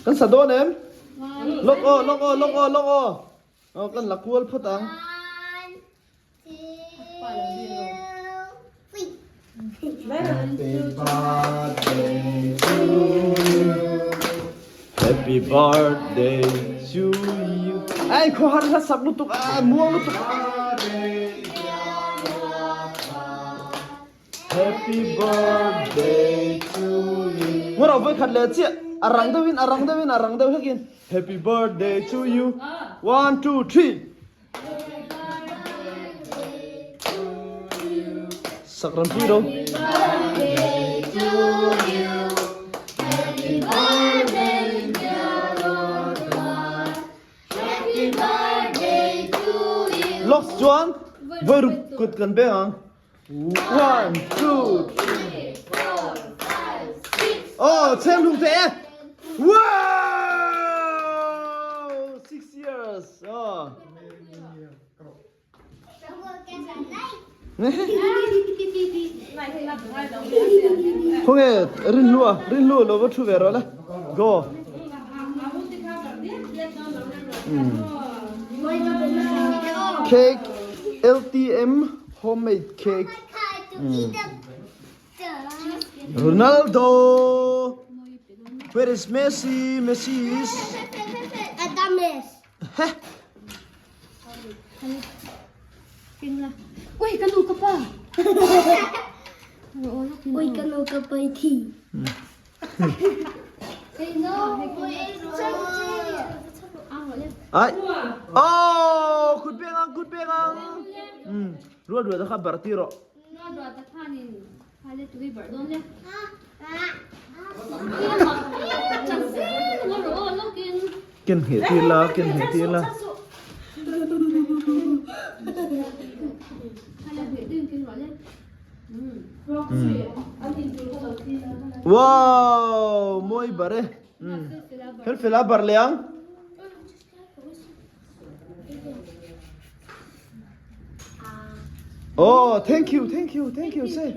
Kan sa dawn em? Lawk aw, lawk aw, lawk aw, lawk aw. Aw kan la kual phawt ang. Happy birthday to you. Happy birthday to you. Ai khuahar hla sak lutuk a, muang lutuk. Happy birthday to you. Ngawrh ah vawikhat leh chiah a rang deuhin a rang deuhin a rang deuh hlekin Happy birthday to you. One two three. Sak ran pui do. Locks chuan voi ruk kut kan beng ang. One, two, three, four, five, six. Oh, cheng lung te e. Wow! 6 years. Oh. Khonge rin lu a, rin lu lo va thu ve ro le. Go. Cake LTM homemade cake. Ronaldo. Where is Messi? Messi is. Heh. Ui ka nu ka pa. Ui ka nu ka pa thi. Ai. Oh, kut peng ang, kut peng ang. Ruat ruat kha bar ti rawh. Ken heh ti la, ken heh ti la. Wow, mawi bar e. Fel fel a bar leh ang. Oh, thank you, thank you, thank you, say.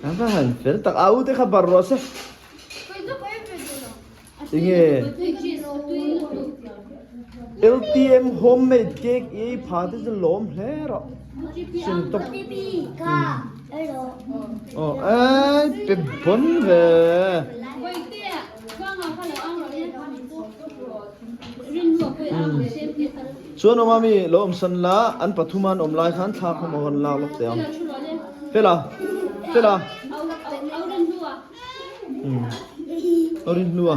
Ava han fel tak a u te kha bar rawh se. Enge LTM homemade cake i ei pha te chu lawm hle rawh. Sin tawp. Aw ai pe bon ve. Chuan awm ami lo awm san la an pathum an awm lai khan thla khawm a hawn lak lawk teh ang. Fela fela. A rin hnu a.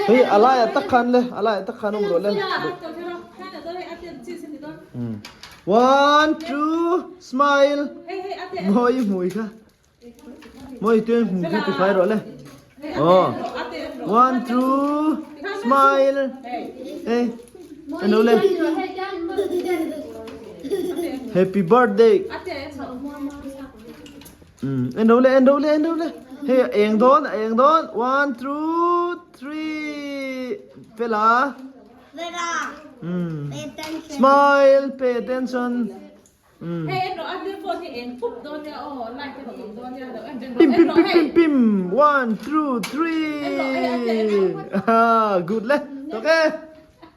Hei a laiah tak khan le a laiah tak khan awm rawh le. One two smile. Mawi hmui kha. Mawi tuin hmui kha tifai rawh le. Oh. One two smile. Hey. Ano le. Happy birthday. En ro le en ro le en ro le. Hey eng dawn eng dawn. One two three. Fela. Fela. Smile pay attention. Pim pim pim pim pim one two three good le ok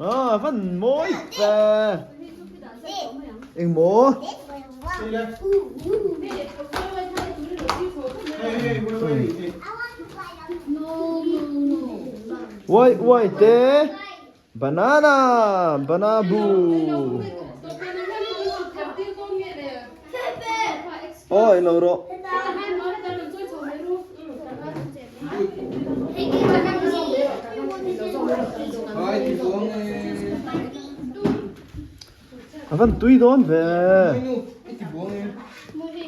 ah van mawi ve eng maw uai uai te Banana banabu Aw ilo rawh. A van tui dawn ve.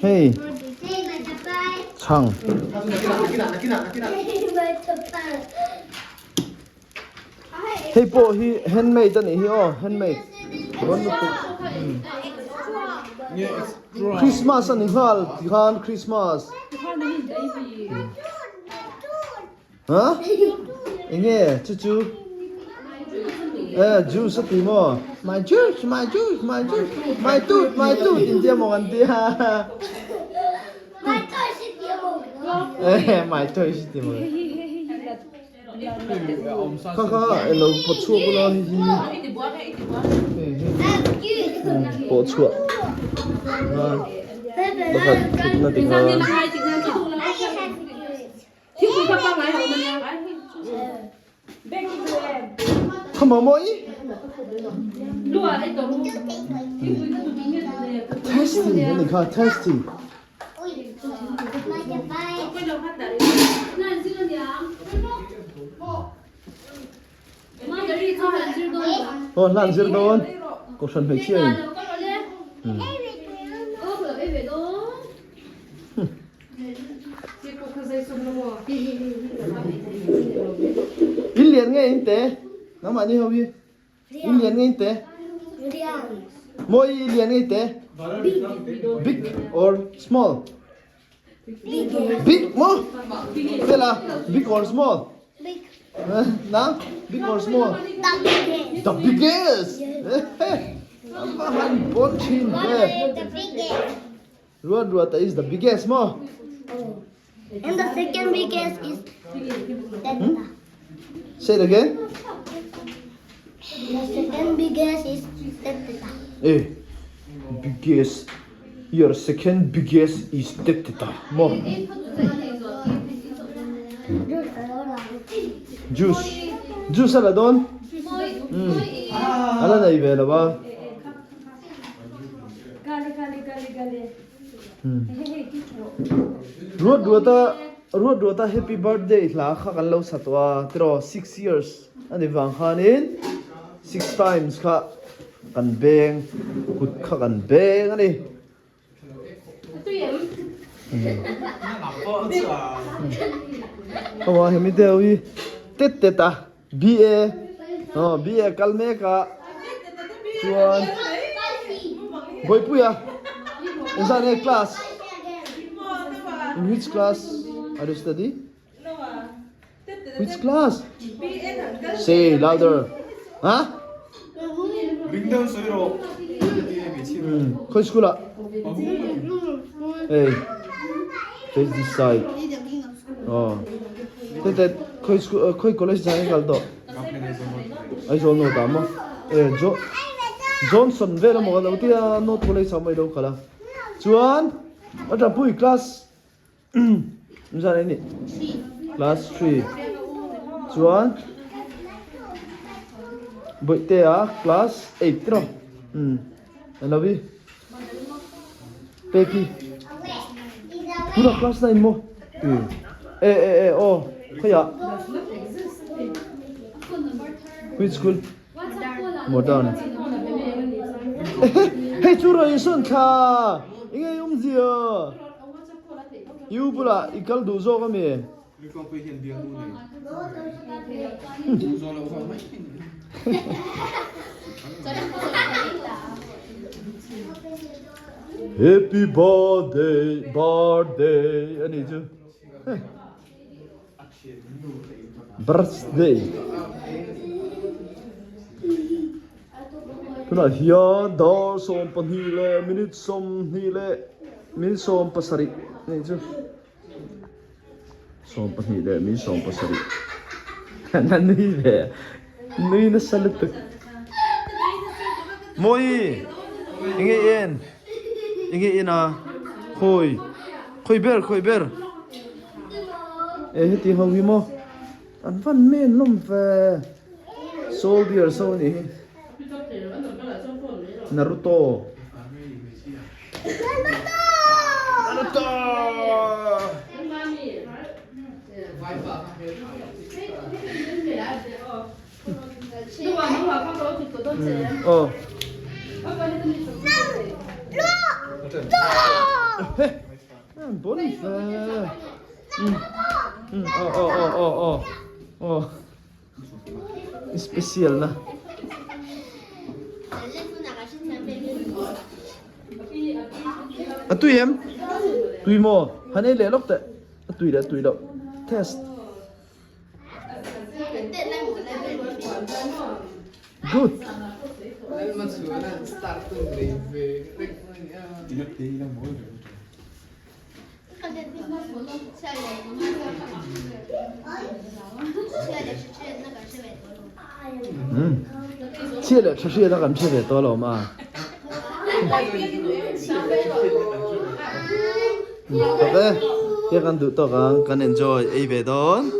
Hei chhang. Hei pawh hi handmade a nih hi aw handmade rawn lutuk Christmas a ni nghal tikhan Christmas ha eng nge chu chu. Eh juice a ti maw? My juice, my juice, my juice, my tooth, my tooth in tia maw kan ti a. My toys i ti maw? Eh my toys i ti maw? Kha kha elo pawt chhuak ula hi hi. Hei hi. Pawh chhuah. Pakhat thutna tikhan. Come on, moi. Tasty, ani kha tasty. Aw hlan zir dawn kohhran hmeichhia in. In lian nge in te? Nangmah ni ho hi. In lian nge in te? Mawi i lian nge i te? Big or small? Big maw? Fela, big or small? Big. Na? Big or small? The biggest. The biggest. Apa han bon thin ve. The biggest. Ruat Ruata is the biggest maw? And the second biggest is Teta. Say it again. The second biggest is Teta. Eh, biggest. Your second biggest is Teteta maw? Juice. Juice a la dawn? Hmm. A la nei ve lo a. Ruat Ruata Ruat Ruata happy birthday hla kha kan lo sa tawh a tiraw 6 years a ni vang khanin 6 times kha kan beng kut kha kan beng a ni. Aw hemi deuh hi tet tet a BA aw BA kal mek a chuan Bawipuia engzah nge class in which class are you study which class say louder ha khawi school ah hey face this side aw tete khawi school khawi college ah nge kal tawh Aizawl North ah maw eh Jo Johnson vel emaw ka lo tia North College ah maw i lo kal a chuan a tapui class Zan a ni class 3 chuan Bawihte a class 8 tiraw a lo i Peki tunah class 9 maw e e e aw khawiah which school Modern hei chu rawn insawn thla enge i awmzia i u bulah i kal duh zawk ami. Happy birthday birthday a nih chu birthday tunah hian dar 12 leh minute 20 leh minute 17 a nih chu. 12 leh min 17 na nui ve nui nasa lutuk Mawi enge i en enge i en a khawi khawi ber khawi ber e heti ho hi maw an van men hlawm ve soldier so anih hi Naruto. Naruto. Oh. Bon fe. Oh oh oh oh oh. Oh. Special na. A tui em? Tui maw? Han ei leh lawk teh. A tui leh tui loh. Test. Good. Umm. Chhia leh tha hriat a kan hre ve tawh alawm a. Tak e, hei kan duh tawk ang, kan enjoy ei ve dawn.